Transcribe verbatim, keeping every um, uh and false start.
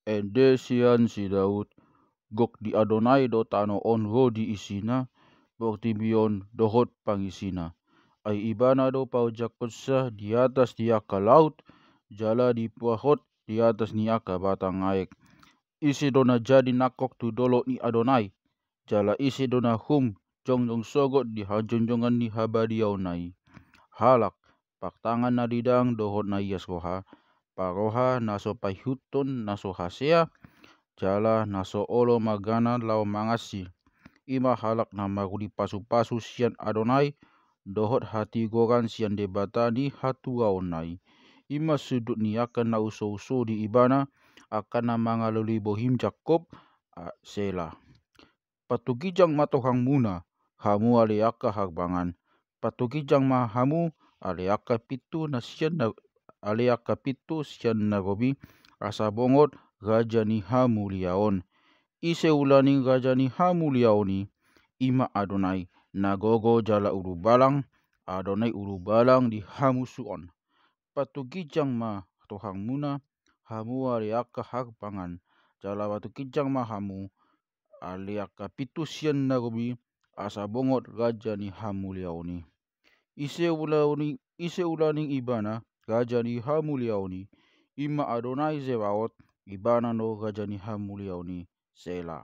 ende sian si Daud. Gok di Adonai do tano on ro di isina, portibi on dohot pangisina. Ai ibana do paojangkonsa di atas ni angka laut, jala dipuahon di atas ni angka batang aek. Ise do na jadi nangkok tu dolok ni Adonai, jala ise do na hum jongjong sogot di hajongjongan ni habadiaonna i? Halak partangan na didang dohot na ias roha, parroha na so paihuthon na so hasea, jala na so olo magana laho mangansi. I ma halak na maruli pasupasu sian Adonai, dohot hatigoran sian Debata ni hatuaonna i. I ma sundut ni angka na usouso di ibana, angka na mangalului bohim Jakkob. A, Sela. Patugijang ma tohangmuna, hamu ale angka harbangan. Patugijang ma hamu ale angka pintu na sian na, ale angka pintu sian na robi, asa bongot raja ni hamuliaon. Ise ulaning raja ni hamuliaon i? I ma Adonai, na gogo jala ulubalang, Adonai ulubalang di hamusuon. Patugijang ma tohangmuna, hamu ale angka harbangan, jala patugijang ma hamu ale angka pintu sian na robi, asa bongot raja ni hamuliaon i. Ise ulaning, ise ulaning ibana raja ni hamuliaon i? I ma Adonai Zebaot, ibana do raja ni hamuliaon i. Sela.